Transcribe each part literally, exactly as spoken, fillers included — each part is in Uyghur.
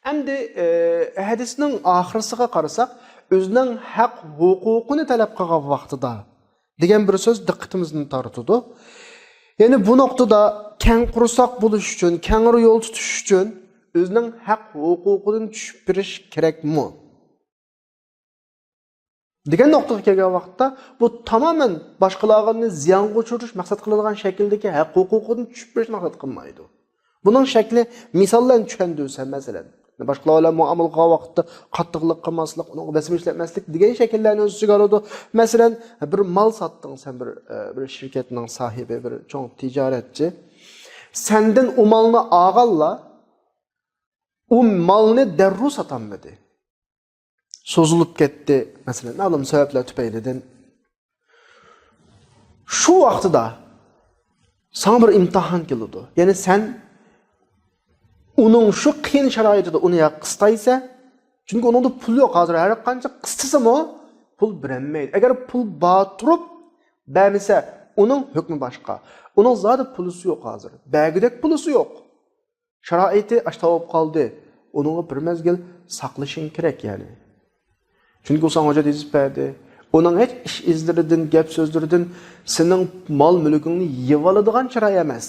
ئەمدى، ئە، ھەدىسنىڭ ئاخىرسىغا قارىساق، ئۆزىنىڭ ھەق ھوقۇقىنى تەلەپ قىلغان ۋاقتىدا دېگەن بىر سۆز دىققىتىمىزنى تارتىدۇ. يەنى بۇ نۇقتىدا كەڭ قورساق بولۇش ئۈچۈن، كەڭرى يول تۇتۇش ئۈچۈن ئۆزىنىڭ ھەق ھوقۇقىدىن چۈشۈپ بېرىش كېرەكمۇ؟ دېگەن نۇقتىغا كەلگەن ۋاقىتتا، بۇ تامامەن باشقىلارنى زىيانغا ئۇچرىتىش مەقسەت قىلىدىغان شەكىلدىكى ھەق ھوقۇقىدىن چۈشۈپ بېرىش مەقسەت قىلمايدۇ. بۇنىڭ شەكلى مىسال بىلەن چۈشەندۈرسەم، مەسىلەن، باشقىلار بىلەن مۇئامىلە قىلغان ۋاقىتتا قاتتىقلىق قىلماسلىق، ئۇنىڭغا بېسىم ئىشلەتمەسلىك دېگەن شەكىللەرنى ئۆز ئىچىگە ئالىدۇ. مەسىلەن، بىر مال ساتتىڭ سەن، بىر، ئە، بىر شىركەتنىڭ ساھىبى، بىر چوڭ تىجارەتچى. سەندىن ئۇ مالنى ئالغانلار ئۇ مالنى دەررۇ ساتالمىدى. سوزۇلۇپ كەتتى، مەسىلەن، مەلۇم سەۋەبلەر تۈپەيلىدىن. شۇ ۋاقتىدا ساڭا بىر ئىمتىھان كېلىدۇ. يەنى سەن ئۇنىڭ شۇ قىيىن شارائىتىدا ئۇنى يا قىستايسەن، چۈنكى ئۇنىڭدا پۇل يوق ھازىر، ھەر قانچە قىستىسىمۇ پۇل بېرەلمەيدۇ. ئەگەر پۇل بار تۇرۇپ بەرمىسە، ئۇنىڭ ھۆكمى باشقا. ئۇنىڭ زادى پۇلىسى يوق ھازىر، بەرگۈدەك پۇلىسى يوق. شارائىتى ئاشتا بولۇپ قالدى. ئۇنىڭغا بىر مەزگىل ساقلىشىڭ كېرەك، يەنى. چۈنكى ئۇ ساڭا ھۆججەت يېزىپ بەردى. ئۇنىڭ ھېچ ئىش ئىزلىرىدىن، گەپ سۆزلىرىدىن سېنىڭ مال مۈلكۈڭنى يېۋالىدىغان چىراي ئەمەس.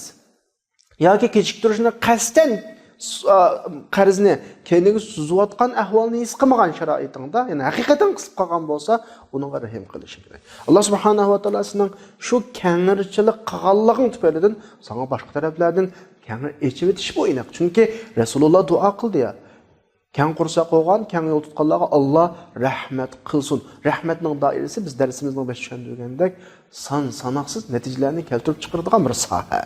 ياكى كېچىكتۈرۈشنى قەستەن س-، ئا، قەرزنى كەينىگە سوزۇۋاتقان ئەھۋالنى ھېس قىلمىغان شارائىتىڭدا، يەنى ھەقىقەتەن قىسىپ قالغان بولسا، ئۇنىڭغا رەھىم قىلىشىڭ كېرەك. ئاللا سۇبھانەھۇ ۋە تائالا سېنىڭ شۇ كەڭرىچىلىك قىلغانلىقىڭ تۈپەيلىدىن ساڭا باشقا تەرەپلەردىن كەڭرى ئېچىۋېتىشى بۇ ئېنىق. چۈنكى رەسۇلۇللا دۇئا قىلدى يا، كەڭ قورساق بولغان، كەڭ يول تۇتقانلارغا ئاللا رەھمەت قىلسۇن. رەھمەتنىڭ دائىرىسى بىز دەرسىمىزنىڭ بېشىدا چۈشەندۈرگەندەك سان ساناقسىز نەتىجىلەرنى كەلتۈرۈپ چىقىرىدىغان بىر ساھە.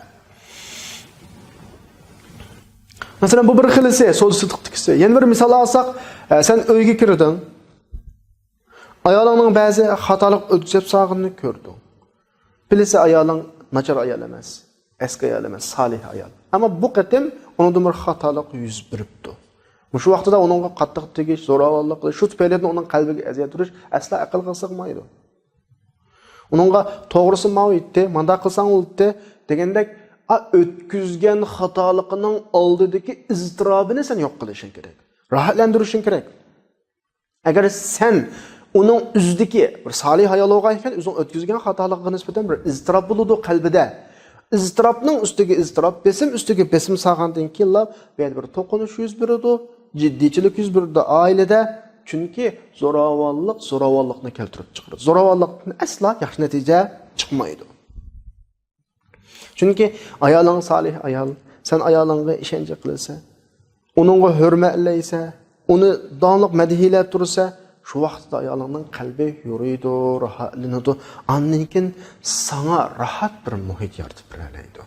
مەسىلەن، بۇ بىر خىلىسى، سودا سېتىقتىكىسى. يەنە بىر مىسال ئالساق، ئە، سەن ئۆيگە كىردىڭ. ئايالىڭنىڭ بەزى خاتالىق ئۆتكۈزۈپ سالغىنىنى كۆردۈڭ. بىلىسە ئايالىڭ ناچار ئايال ئەمەس، ئەسكى ئايال ئەمەس، سالىھ ئايال. ئەمما بۇ قېتىم ئۇنىڭدىن بىر خاتالىق يۈز بېرىپتۇ. مۇشۇ ۋاقتىدا ئۇنىڭغا قاتتىق تېگىش، زوراۋانلىق قىلىش، شۇ تۈپەيلىدىن ئۇنىڭ قەلبىگە ئەزىيەت بېرىش ئەسلا ئەقىلگە سىغمايدۇ. ئۇنىڭغا توغرىسى ماۋۇ ئىدى، مانداق قىلساڭ بولاتتى دېگەندەك، ئا، ئۆتكۈزگەن خاتالىقىنىڭ ئالدىدىكى ئىزتىراپىنى سەن يوق قىلىشىڭ كېرەك. راھەتلەندۈرۈشۈڭ كېرەك. ئەگەر سەن ئۇنىڭ ئۆزىدىكى بىر سالىھ ئايال بولغان ئىكەن، ئۆزۈڭ ئۆتكۈزگەن خاتالىقىغا نىسبەتەن بىر ئىزتىراپ بولىدۇ قەلبىدە. ئىزتىراپنىڭ ئۈستىگە ئىزتىراپ، بېسىم ئۈستىگە بېسىم سالغاندىن كېيىنلا بۇ يەردە بىر توقۇنۇش يۈز بېرىدۇ، جىددىيچىلىك يۈز بېرىدۇ ئائىلىدە. چۈنكى زوراۋانلىق زوراۋانلىقنى كەلتۈرۈپ چىقىرىدۇ. زوراۋانلىقتىن ئەسلا ياخشى نەتىجە چىقمايدۇ. چۈنكى ئايالىڭ سالىھ ئايال، سەن ئايالىڭغا ئىشەنچ قىلىسەن، ئۇنىڭغا ھۆرمەتلەيسەن، ئۇنى داۋاملىق مەدھىيلەپ تۇرىسەن، شۇ ۋاقىتتا ئايالىڭنىڭ قەلبى يورۇيدۇ، راھەتلىنىدۇ. ئاندىن كېيىن ساڭا راھەت بىر مۇھىت يارىتىپ بېرەلەيدۇ.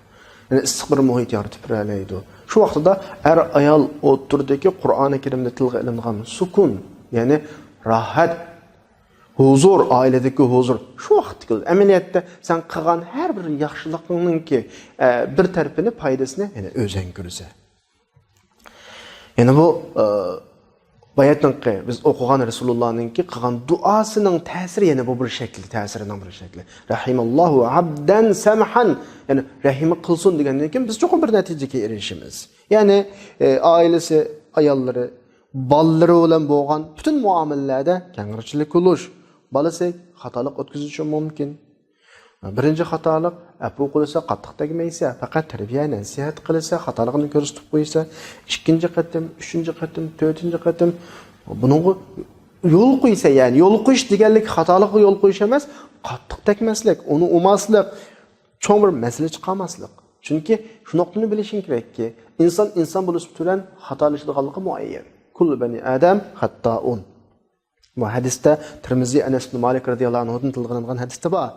يەنى ئىسسىق بىر مۇھىت يارىتىپ بېرەلەيدۇ. شۇ ۋاقتىدا ئەر-ئايال ئوتتۇرىدىكى قۇرئانى كەرىمدە تىلغا ئېلىنغان سۈكۈن، يەنى راھەت، ھۇزۇر، ئائىلىدىكى ھۇزۇر شۇ ۋاقىتتا كېلىدۇ. ئەمەلىيەتتە سەن قىلغان ھەر بىر ياخشىلىقىڭنىڭكى، ئە، بىر تەرىپىنى، پايدىسىنى يەنە ئۆزۈڭ كۆرىسەن. يەنە بۇ، ئە، باياتنىڭكى، بىز ئوقۇغان رەسۇلۇللانىڭكى قىلغان دۇئاسىنىڭ تەسىرى، يەنە بۇ بىر شەكلى، تەسىرىنىڭ بىر شەكلى. رەھىمەللاھۇ ئابدەن سەمھەن، يەنى رەھىم قىلسۇن دېگەندىن كېيىن بىز چوقۇم بىر نەتىجىگە ئېرىشىمىز. يەنى، ئە، ئائىلىسى، ئاياللىرى، بالىلىرى بىلەن بولغان پۈتۈن مۇئامىلىلەردە كەڭرىچىلىك بولۇش. بالىسى خاتالىق ئۆتكۈزۈشى مۇمكىن. بىرىنچى خاتالىق، ئەپۇ قىلسا، قاتتىق تەگمەيسە، پەقەت تەربىيە، نەسىھەت قىلسا، خاتالىقىنى كۆرسىتىپ قويسا، ئىككىنچى قېتىم، ئۈچىنچى قېتىم، تۆتىنچى قېتىم بۇنىڭغا يول قويسا، يەنى يول قويۇش دېگەنلىك خاتالىققا يول قويۇش ئەمەس، قاتتىق تەگمەسلىك، ئۇنى ئۇماسلىق، چوڭ بىر مەسىلە چىقارماسلىق. چۈنكى شۇ نۇقتىنى بىلىشىڭ كېرەككى، ئىنسان ئىنسان بولۇشى بىلەن خاتالىشىدىغانلىقى مۇئەييەن. كۇللۇ بەنى ئادەم خەتتائۇن. بۇ ھەدىستە تىرمىزى ئەنەس ئىبن مالىك رەزىياللاھۇ ئەنھۇدىن تىلغا ئېلىنغان ھەدىستە بار.